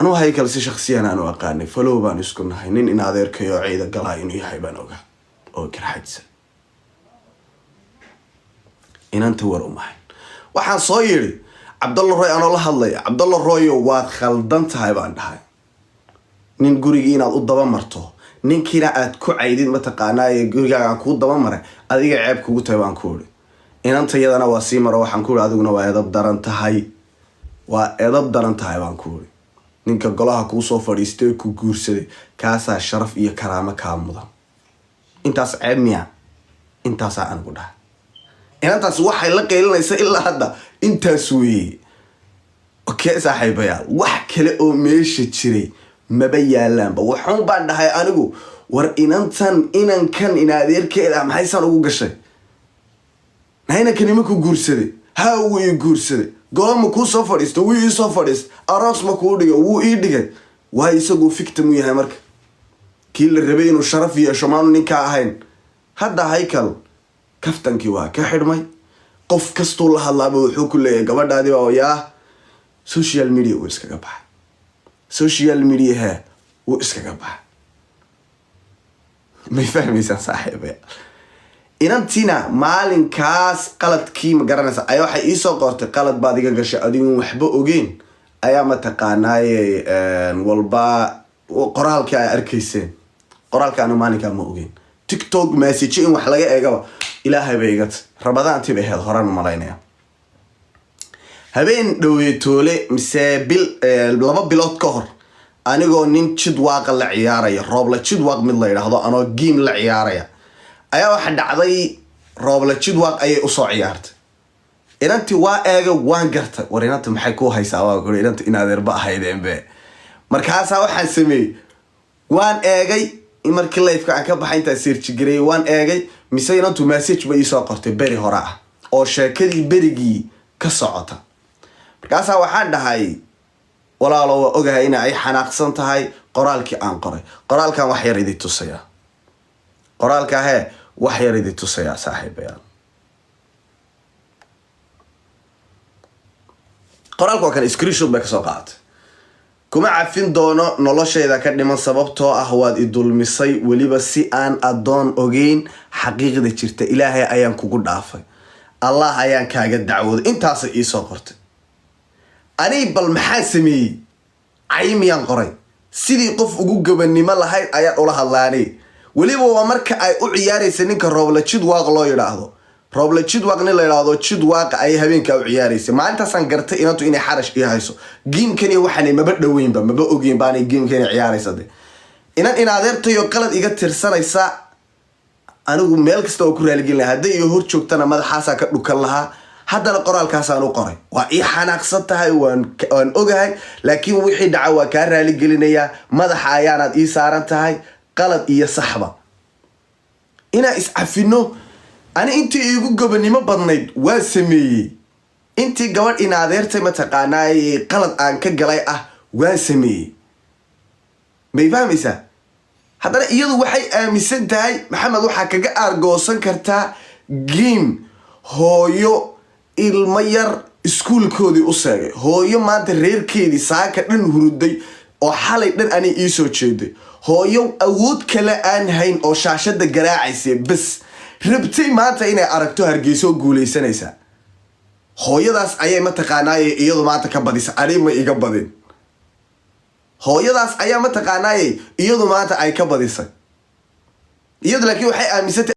Anuu Haykal si shaksiyan aanu aqaanay, follow baan isku nahay. Nin in adeerkayo ciida galaa inuu yahay baan ogaa oo Garxajsa. Inanta war umahay, waxaan soo yidhi Cabdalla Roy anoo la hadlaya: "Cabdalla Royo, waad khaldan tahay," baan dhahay. "Nin gurigii inaad u daba marto, ninkiina aad ku caydid, mataqaanaaye gurigaagaan kuu daba maray, adiga ceeb kugu tahay," baan ku iri. Inanta iyadana waa sii maro, waxaan ku iri: "Adiguna waa edab daran tahay, waa edab daran tahay," baan ku iri. "Ninka golaha kuu soo fadhiistay oo ku guursaday, kaasaa sharaf iyo karaamo kaa mudan. Intaas ceeb miya?" Intaasaa anigu dhahay. Inantaas waxay la qaylinaysa ilaa hadda intaas weeye. Okay saaxiibayaal, wax kale oo meesha jiray maba yaalaanba. Waxuun baan dhahay anigu: war inantan, inankan in adeerkeeda maxaysan ugu gashay? Inankani ma ku guursaday? Ha, wuu ii guursaday. Golo ma kuu soo fadhiista? Wuu ii soo fadhiista. Aroos ma kuu dhigay? Wuu ii dhigay. Waay isaguu victim u yahay? Marka kii la rabay inuu sharaf yeesho maanu ninkaa ahayn? Hadda Haykal kaftankii waa ka xidhmay. Qof kastuu la hadlaaba wuxuu ku leeyahay gabadhaadii baa yaa. Social media wuu iskaga baxay, social mediaha wuu iskaga baxay. May fahmaysaan, saaxiibaya? Inantiina maalinkaas qaladkii ma garanaysa ayaa waxay iisoo qortay: "Qalad baad iga gashay adigun waxba ogeyn." Ayaa mataqaanaaye walba qoraalkii ay arkayseen, qoraalka anu maalinkaa ma ogeyn. TikTok message in wax laga eegaba Ilaahay bay igata. Rabadaantii bay ahayd, horaan umalaynaya. Habeen dhaweetoole mise bil, 2 bilood ka hor, anigoo nin Jidwaaqa la ciyaaraya, Rooble Jidwaaq mid la yidhaahdo, anoo game la ciyaaraya, ayaa waxa dhacday Rooble Jidwaaq ayay usoo ciyaartay inantii. Waa eega, waan gartay. "War inanta maxay ku haysaa?" Waa kuri inanta in adeerba ahaydeenbe. Markaasaa waxaan sameeyey, waan eegay markii liveka aan ka baxay, intaan search gareeyey, waan eegay mise inantu message ba iisoo qortay beri hore ah oo sheekadii berigii ka socota. Markaasaa waxaan dhahay: "Walaalo, waa ogahay ina ay xanaaqsan tahay qoraalkii aan qoray." Qoraalkan wax yar idi tusayaa, qoraalka hee wax yar idi tusayaa, saaxiibayaal. Qoraalka waa kan, screenshot bay kasoo qaadatay: "Kuma cafin doono noloshayda ka dhiman, sababtoo ah waad i dulmisay, weliba si aan adoon ogeyn xaqiiqda jirta. Ilaahay ayaan kugu dhaafay, Allah ayaan kaaga dacwooday." Intaasay iisoo qortay. Ani bal maxaa sameeyey? Caymiyaan qoray? Sidii qof ugu gabanimo lahayd ayaan ula hadlaanay. Weliba waa marka ay u ciyaaraysa ninka Rooble Jidwaaq loo yidhaahdo. Rooble Jidwaaq nin la yidhaahdo Jidwaaq ayay habeenkaa u ciyaaraysa. Maalintaasaan gartay inantu inay xarash ii hayso. Gamekani waxaanay maba dhoweynba, maba ogeyn baanay gamekani ciyaaraysa. De inan in adeertayo qalad iga tirsanaysa, anigu meel kasta oo ku raaligelin lahaa. Hadday iyo hor joogtana madaxaasaa ka dhukan lahaa. Haddana qoraalkaasaan u qoray: "Waa ii xanaaqsan tahay, waan ogahay, laakiin wixii dhaca waa kaa raaligelinayaa. Madaxa ayaanaad ii saaran tahay, qalad iyo saxba inaa iscafino." Ani intii iigu gobonimo badnayd waa sameeyey. Intii gabadh in adeertay mataqaanaay qalad aan ka galay ah waan sameeyey. May fahmaysaa? Haddana iyadu waxay aaminsan tahay, Maxamed, waxaa kaga aargoosan kartaa game. Hooyo ilmo yar iskuulkoodii u seegay, hooyo maanta reerkeedii saaka dhan huruday oo xalay dhan anay iisoo jeeday, hooyo awood kale aan hayn oo shaashada garaacaysa, bes rabtay maanta inay aragto Hargeyso guuleysanaysaa, hooyadaas ayay mataqaanaaye iyadu maanta ka badisa. Ani ma iga badin. Hooyadaas ayaa mataqaanaaye iyadu maanta ay ka badisay iyadu, laakiin waxay aaminsantay